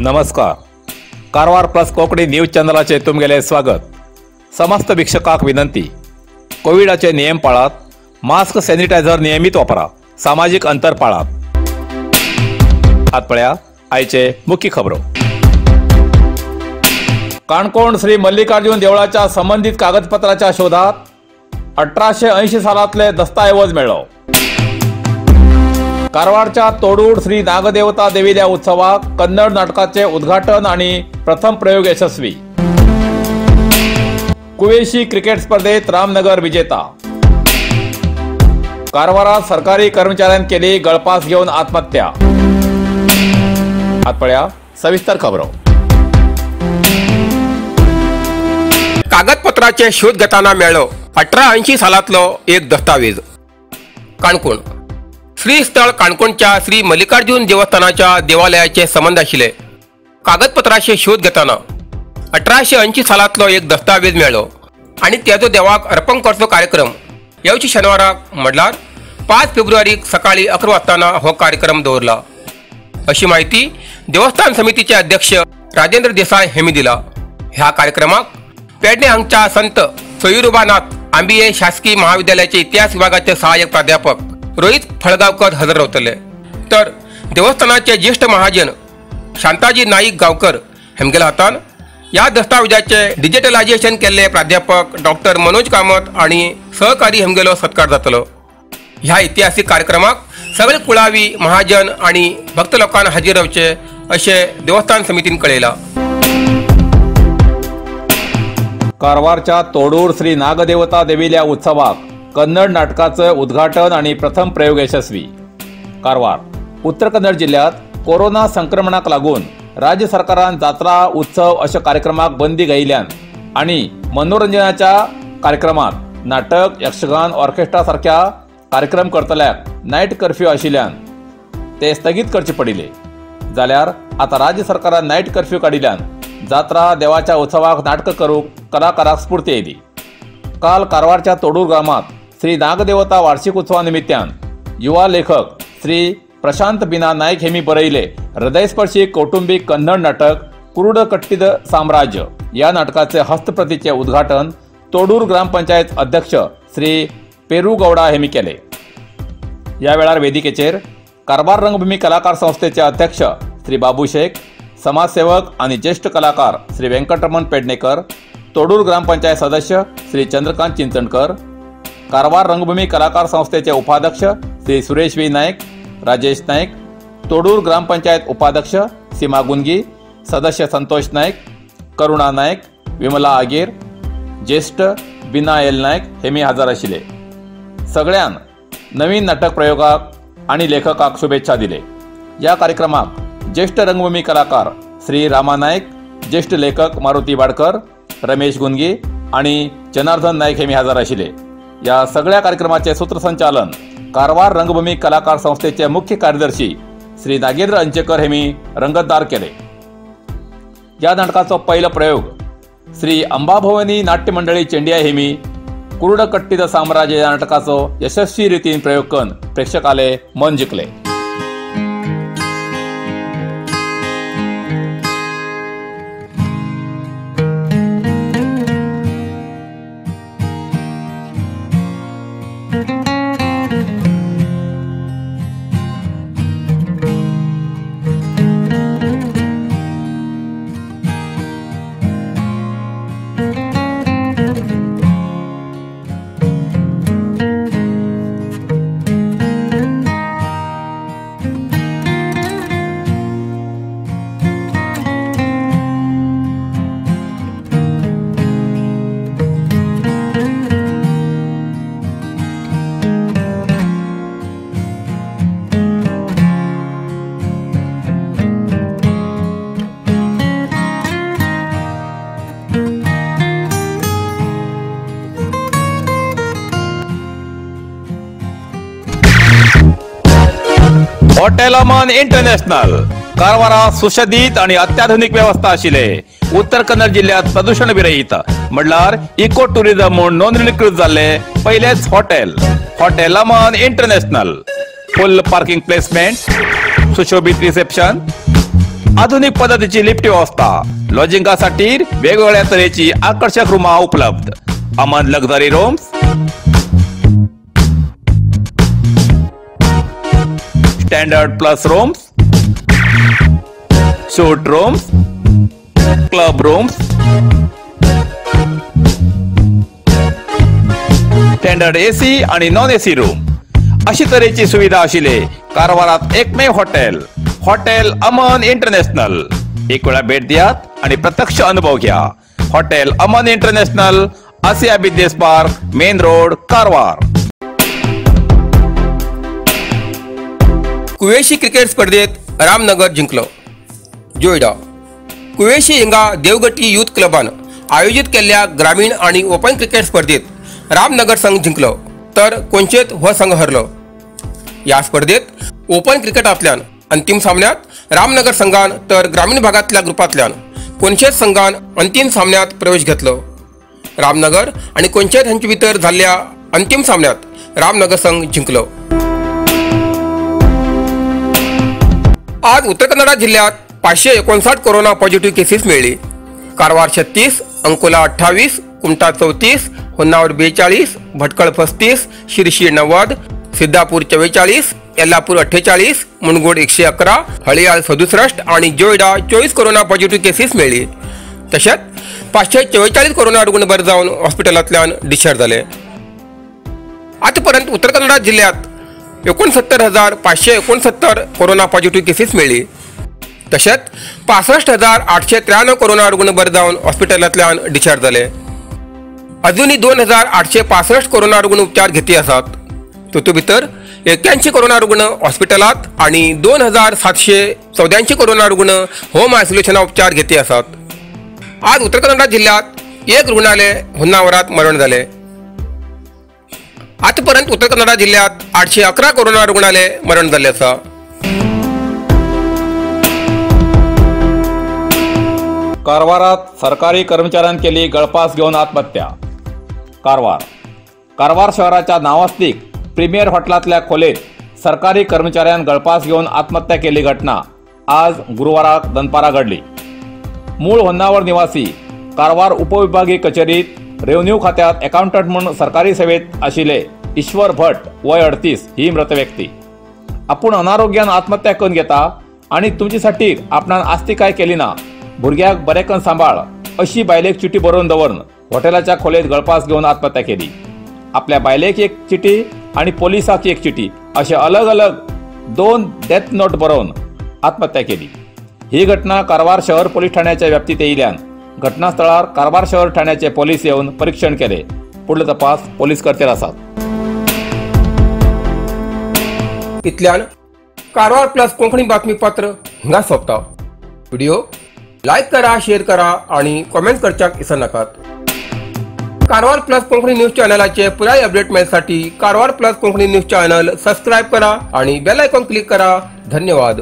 नमस्कार, Karwar plus Konkani news चॅनलाचे तुमगेले स्वागत. समस्त वीक्षकांक विनंती, कोविडाचे नियम पाळात, मास्क सॅनिटायझर नियमित वापरा, सामाजिक अंतर पाळात. आत पळया आयचे मुख्य खबरो. काणकोण श्री मल्लिकार्जुन देवळाच्या संबंधित कागदपत्राच्या शोधात 1880 सालातले दस्ताऐवज मेळ्ळो. कारवारच्या तोडूर श्री नागदेवता देवील्या उत्सवाक कन्नड नाटकाचे उद्घाटन आणि प्रथम प्रयोग यशस्वी. कुवेशी क्रिकेट स्पर्धेत रामनगर विजेता. कारवारात सरकारी कर्मचाऱ्यान केली गळपास घेऊन आत्महत्या. आत पळया सविस्तर खबरो. कागदपत्राचे शोध घेताना मेळ्ळो 1880 सालातलो एक दस्तावेज. काणकोण श्री स्थळ काणकोणच्या श्री मल्लिकार्जुन देवस्थानाच्या देवालयाचे संबंध आशिल्ले कागदपत्राचे शोध घेताना 1880 सालातलो एक दस्तावेज मेळ्ळो आनी तेजो देवाक अर्पण करचो कार्यक्रम येवचे शनिवाराक म्हणल्यार 5 फेब्रुवारीक सकाळी 11 वाजताना हो कार्यक्रम दवरला, अशी माहिती देवस्थान समितीचे अध्यक्ष राजेंद्र देसाय हेमी दिला. ह्या कार्यक्रमाक पेडणे हांगच्या संत सोयरुबानाथ आंबिये शासकीय महाविद्यालयाचे इतिहास विभागाचे सहाय्यक प्राध्यापक रोहित फळगावकर हजर रावतले, तर देवस्थानाचे ज्येष्ठ महाजन शांताजी नाईक गावकर हेमगेल्या हातान ह्या दस्तावेजाचे डिजिटलायझेशन केल्ले प्राध्यापक डॉक्टर मनोज कामत आणि सहकारी हेमगेलो सत्कार जातलो. ह्या इतिहासीक कार्यक्रमाक सगळे कुळावी महाजन आणि भक्त लोकांना हाजीर रावचे अशें देवस्थान समितीन कळयलां. कारवारच्या तोडूर श्री नागदेवता देवील्या उत्सवाक कन्नड नाटकाचं उद्घाटन आणि प्रथम प्रयोग यशस्वी. कारवार उत्तर कन्नड जिल्ह्यात कोरोना संक्रमणाक लागून राज्य सरकारान जात्रा उत्सव अशा कार्यक्रमाक बंदी घायिल्ल्यान आणि मनोरंजनाच्या कार्यक्रमात नाटक, यक्षगान, ऑर्केस्ट्रा सारख्या कार्यक्रम करतल्याक नायट कर्फ्यू आशिल्ल्यान ते स्थगीत करचे पडिल्ले. जाल्यार आतां राज्य सरकारान नायट कर्फ्यू काडिल्ल्यान जात्रा देवाच्या उत्सवाक नाटकां करूंक कलाकाराक स्फूर्ती येयली. काल कारवारच्या तोडूर गामात श्री नागदेवता वार्षिक उत्सवा निमित्तान युवा लेखक श्री प्रशांत बिना नाईक हेमी बरयले हृदयस्पर्शी कौटुंबिक कन्नड नाटक कुरुडकट्टीद साम्राज्य या नाटकाचे हस्तप्रतीचे उद्घाटन तोडूर ग्रामपंचायत अध्यक्ष श्री पेरुगौडा हेमी केले. या वेळार वेदिकेचेर कारवार रंगभूमी कलाकार संस्थेचे अध्यक्ष श्री बाबू शेख, समाजसेवक आणि ज्येष्ठ कलाकार श्री व्यंकटरमण पेडणेकर, तोडूर ग्रामपंचायत सदस्य श्री चंद्रकांत चिंचणकर, कारवार रंगभूमी कलाकार संस्थेचे उपाध्यक्ष Shri Suresh we Naik, Rajesh Naik, Todur gram panchayat उपाध्यक्ष सीमा गुंगी, सदस्य संतोष नाईक, करुणा नाईक, विमला आगीर, ज्येष्ठ बिना एल नाईक हे मी हजर आशिल्ले. सगळ्यान नवीन नाटक प्रयोगाक आणि लेखकाक शुभेच्छा दिले. या कार्यक्रमाक ज्येष्ठ रंगभूमी कलाकार श्री रामा नाईक, ज्येष्ठ लेखक मारुती वाडकर, रमेश गुंगी आणि जनार्दन नाईक हे मी हजर आशिल्ले. या सगळ्या कार्यक्रमाचे सूत्रसंचालन कारवार रंगभूमी कलाकार संस्थेचे मुख्य कार्यदर्शी श्री नागेंद्र अंचेकर हे मी रंगतदार केले. या नाटकाचो पहिलो प्रयोग श्री अंबाभवानी नाट्य मंडळी चेंडिया हे मी कुरुडकट्टीद साम्राज्य या नाटकाचो यशस्वी रीतीन प्रयोग करून प्रेक्षकाले मन जिखले. हॉटेल अमन इंटरनॅशनल कारवारा सुशोभित आणि अत्याधुनिक व्यवस्था आशिल्ले उत्तर कन्नड जिल्ह्यात प्रदूषण विरहित म्हणल्यार इको टुरिझम म्हूण नोंदणीकृत जाल्ले पयलेच hotel hotel Aman international. Full parking placement, सुशोभित रिसेप्शन, आधुनिक पद्दतीची लिफ्ट व्यवस्था, लॉजिंगासाठी वेगवेगळ्या तरेची आकर्षक रूमा उपलब्ध. Aman luxury rooms, standard plus rooms, suite rooms, club rooms, standard AC आणि नॉन एसी रूम अशी तरेची सुविधा आशिल्ले कारवारात एकमेव हॉटेल, हॉटेल अमन इंटरनॅशनल. एक वेळा भेट दियात आणि प्रत्यक्ष अनुभव घ्या. Hotel Aman international, Asia business park, main road, Karwar. Kuveshi cricket स्पर्धेत रामनगर जिंकलो. जोयडा कुवेशी हिंगा देवगटी यूथ क्लबान आयोजित केल्ल्या ग्रामीण आणि ओपन क्रिकेट स्पर्धेत रामनगर संघ जिंकलो तर कोंचेत हो संघ हरलो. या स्पर्धेत ओपन क्रिकेटांतल्यान अंतिम सामन्यात रामनगर संघान तर ग्रामीण भागातल्या ग्रुपांतल्यान कोंचेत संघान अंतिम सामन्यात प्रवेश घेतलो. रामनगर आणि कोंचेत हांचे भितर जाल्ल्या अंतिम सामन्यात रामनगर संघ जिंकलो. आज उत्तर कन्नडा जिल्ह्यात 559 कोरोना पॉझिटिव्ह केसेस मेळ्ळी. कारवार 36, अंकोला 28, कुमठा 34, होन्नावर 42, भटकळ 35, शिरशी 90, सिद्धापूर 44, येल्लापूर 48, मुनगोड 111, हळियाळ 67 आणि जोयडा 24 कोरोना पॉझिटिव्ह केसेस मेळ्ळी. तशेंच 544 कोरोना रुग्ण बरे जावन हॉस्पिटलांतल्यान डिस्चार्ज जाले. आतापर्यंत उत्तर कन्नडा जिल्ह्यात 69,569 कोरोना पॉझिटिव्ह केसेस मेळ्ळी. तशेंच 65,893 कोरोना रुग्ण बरे जावन हॉस्पिटलांतल्यान डिस्चार्ज जाले. अजूनय 2,865 कोरोना रुग्ण उपचार घेती आसात. तातूंत भितर 81 कोरोना रुग्ण हॉस्पिटलांत आनी 2,784 कोरोना रुग्ण होम आयसोलेशना उपचार घेती आसात. आज उत्तर कन्नडा जिल्ह्यात एक रुग्णालय होन्नावरात मरण जालें. आतापर्यंत उत्तर कन्नडा जिल्ह्यात 811 कोरोना रुग्णालय मरण जाल्लें आसा. कारवारात सरकारी कर्मचाऱ्यान केली गळफास घेऊन आत्महत्या. कारवार कारवार शहराच्या नावास्तिक प्रीमियर हॉटेलांतल्या खोलेत सरकारी कर्मचाऱ्यान गळफास घेऊन आत्महत्या केली घटना आज गुरुवाराक दनपारा घडली. मूळ होन्नावर निवासी कारवार उपविभागीय कचेरीत रेव्हन्यू खात्यात अकाउंटंट म्हणून सरकारी सेवेत आशिल्ले ईश्वर भट वय 38 ही मृत व्यक्ती आपूण अनारोग्यान आत्महत्या करून घेता आणि तुमच्यासाठी आपणान आस्ती काय केली ना, भुरग्याक बरें करून सांबाळ अशी बायलेक चिटी बरोवन दवरून हॉटेलाच्या खोलेत गळफास घेवन आत्महत्या केली. आपल्या बायलेक एक चिटी आणि पोलिसाक एक चिटी असे अलग अलग 2 डेथ नोट बरोवन आत्महत्या केली. ही घटना कारवार शहर पोलीस ठाण्याच्या व्याप्तीत येयल्यान घटनास्थळार कारवार शहर ठाण्याचे पोलीस येवन परीक्षण केले. पुढलो तपास पोलीस करतेर आसात. इतल्यान कारवार प्लस कोंकणी बातमीपत्र हिंगा सोंपता. व्हिडिओ लायक करा, शेअर करा आणि कॉमेंट करच्याक विसरनाकात. कारवार प्लस कोंकणी न्यूज चॅनलाचे पुराय update मेळसाठी Karwar plus Konkani news channel subscribe करा आणि बेल आयकॉन क्लिक करा. धन्यवाद.